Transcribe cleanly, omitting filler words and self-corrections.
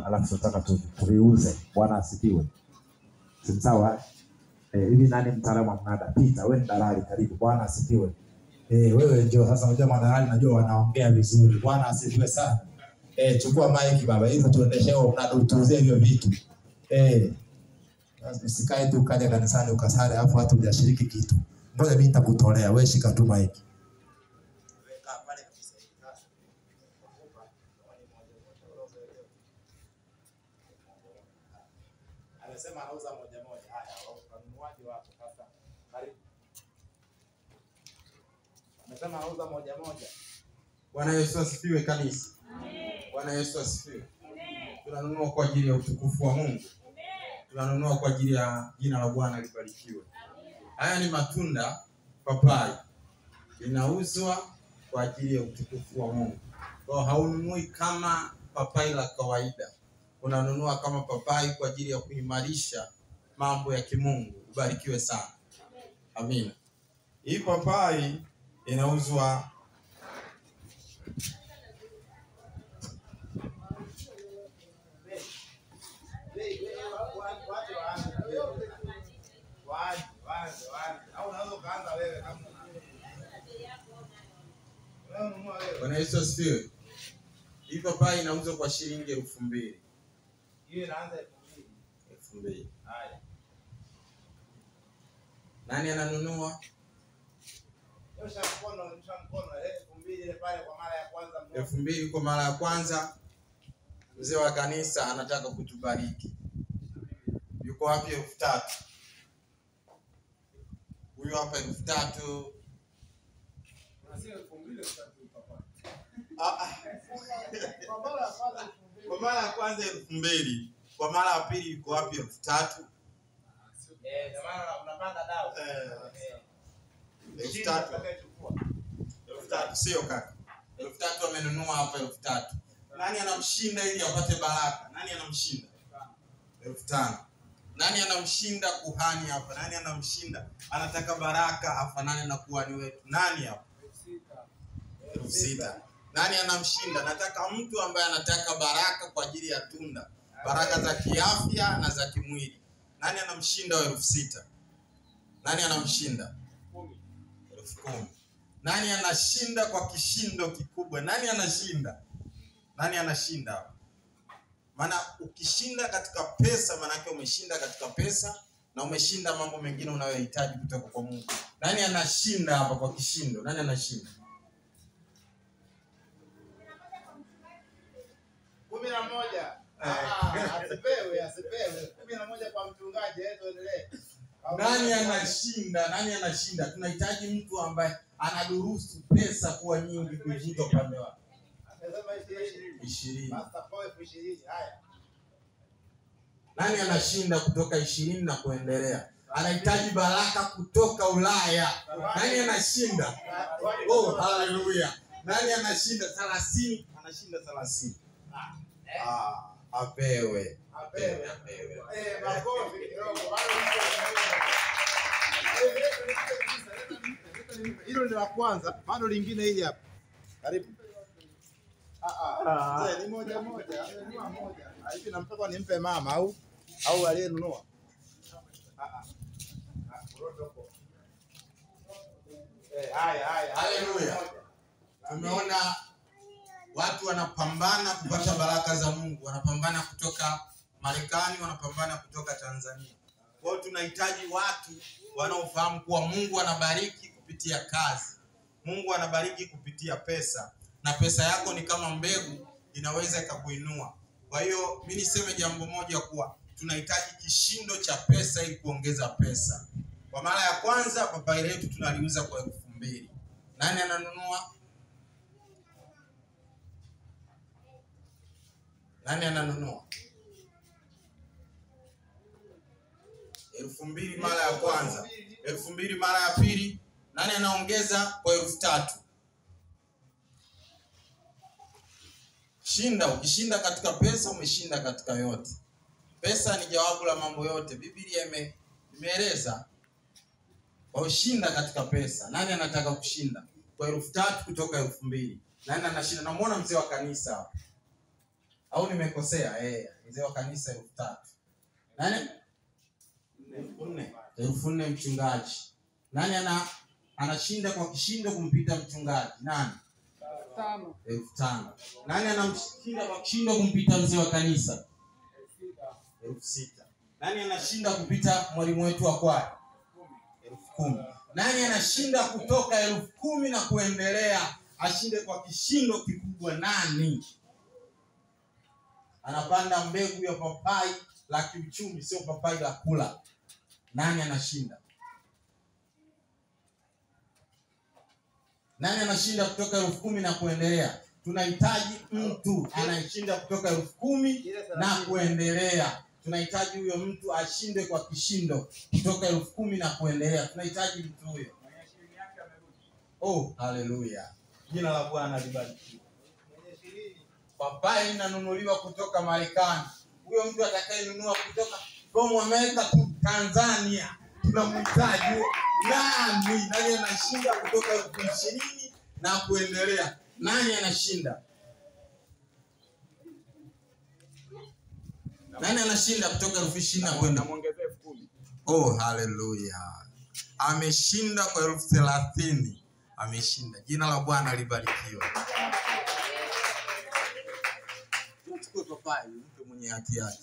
Alafu tunataka tuviuze. Bwana asifiwe. Si sawa? Hivi nani mtaalamu wa mnada? Peter, wewe ni dalali, karibu. Bwana asifiwe. Wewe njoo sasa, unajua madalali najua wanaongea vizuri. Bwana asifiwe sana. Chukua mic baba, hizo tuendeshe huo mnada, utuuzie hivyo vitu. Usikae tu ukaja kanisani ukasali alafu hata hujashiriki kitu. Ngoja mimi nitakutolea, wewe shika tu mic. Amesema anauza moja moja. Haya, wanunuaji wako sasa. Karibu. Amesema anauza moja moja. Bwana Yesu asifiwe kanisa. Amen. Bwana Yesu asifiwe. Amen. Tunanunua kwa ajili ya utukufu wa Mungu. Amen. Tunanunua kwa ajili ya jina la Bwana libarikiwe. Amen. Haya ni matunda papai. Linauzwa kwa ajili ya utukufu wa Mungu. Kwa haununui kama papai la kawaida. Unanunua kama papai kwa ajili ya kuimarisha mambo ya kimungu. Ubarikiwe sana. Amina. Hii papai inauzwa Bwana Yesu asifiwe. Hii papai inauzwa kwa shilingi 2000. Hiyo inaanza 2000. 2000. Haya. Nani ananunua? Nyosha mkono, nyosha mkono. 2000 ile pale kwa mara ya kwanza. 2000 kwa mara ya kwanza. Mzee wa kanisa anataka kutubariki. Yuko wapi 3000? Huyu hapa 3000. Unasema 2000 papa. Kwa mara ya kwanza 2000. Kwa mara ya pili yuko wapi 3000? Jamaa unapanda dau. 3000. 3000 sio kaka. 3000 amenunua hapa 3000. Nani anamshinda ili apate baraka? Nani anamshinda? 5000. Nani anamshinda kuhani hapa? Nani anamshinda? Anataka baraka afanane na kuhani wetu. Nani hapa? 6000. Nani anamshinda? Nataka mtu ambaye anataka baraka kwa ajili ya tunda. Baraka za kiafya na za kimwili. Nani anamshinda wa 6000? Nani anamshinda? 10000. Nani anashinda kwa kishindo kikubwa? Nani anashinda? Nani anashinda? Maana ukishinda katika pesa, maana yake umeshinda katika pesa na umeshinda mambo mengine unayohitaji kutoka kwa Mungu. Nani anashinda hapa kwa kishindo? Nani anashinda? 11. Asipewe, asipewe. 11 kwa mchungaji, tuendelee. Nani anashinda? Nani anashinda? Tunahitaji mtu ambaye anadurusu pesa kuwa nyingi kuivuta upande wake. Amesema 20. 20. Master Paul 20. Haya. Nani anashinda kutoka 20 na kuendelea? Anahitaji baraka kutoka Ulaya. Nani anashinda? Oh, hallelujah. Nani anashinda 30? Anashinda 30. Apewe. Apewe, apewe. Makofi kidogo. Hilo ni la kwanza, bado lingine hili hapa. Karibu. Ni moja moja, amenunua moja. Hivi namtaka nimpe mama au aliyenunua. Haya haya. Haleluya. Tumeona watu wanapambana kupata baraka za Mungu, wanapambana kutoka Marekani, wanapambana kutoka Tanzania. Kwa hiyo tunahitaji watu wanaofahamu kuwa Mungu anabariki kupitia kazi. Mungu anabariki kupitia pesa. Na pesa yako ni kama mbegu, inaweza ikakuinua. Kwa hiyo mimi niseme jambo moja kuwa tunahitaji kishindo cha pesa ili kuongeza pesa. Kwa mara ya kwanza papai letu tunaliuza kwa 2000. Nani ananunua? Nani ananunua? 2000 mara ya kwanza, 2000 mara ya pili. Nani anaongeza kwa 3000? Shinda. Ukishinda katika pesa umeshinda katika yote. Pesa ni jawabu la mambo yote. Biblia imeeleza kwa ushinda katika pesa. Nani anataka kushinda kwa 3000 kutoka 2000? Nani anashinda? Namuona mzee wa kanisa Au nimekosea? Mzee wa kanisa 3,000. Nani? 4,000. 4,000 mchungaji. Nani anashinda kwa kishindo kumpita mchungaji? Nani? 5,000. Nani anamshinda kwa kishindo kumpita mzee wa kanisa? 6,000. Nani anashinda kupita mwalimu wetu wa kwaya? 10,000. Nani anashinda kutoka 10,000 na kuendelea, ashinde kwa kishindo kikubwa? Nani? Anapanda mbegu ya papai la kiuchumi, sio papai la kula. Nani anashinda? Nani anashinda kutoka 10,000 na kuendelea? Tunahitaji mtu anayeshinda kutoka 10,000 na kuendelea. Tunahitaji huyo mtu ashinde kwa kishindo kutoka 10,000 na kuendelea. Tunahitaji mtu huyo. Oh, haleluya. Jina la Bwana libarikiwe. Papai inanunuliwa kutoka Marekani. Huyo mtu atakayenunua kutoka from America to Tanzania, tunamhitaji. Nani? Nani anashinda kutoka 20,000 na kuendelea? Nani anashinda? Nani anashinda kutoka 20,000 na kwenda? Namuongezea 10,000. Oh, haleluya. Ameshinda kwa 30,000. Ameshinda. Jina la Bwana libarikiwe. Chukua papai, mpe mwenye haki yake.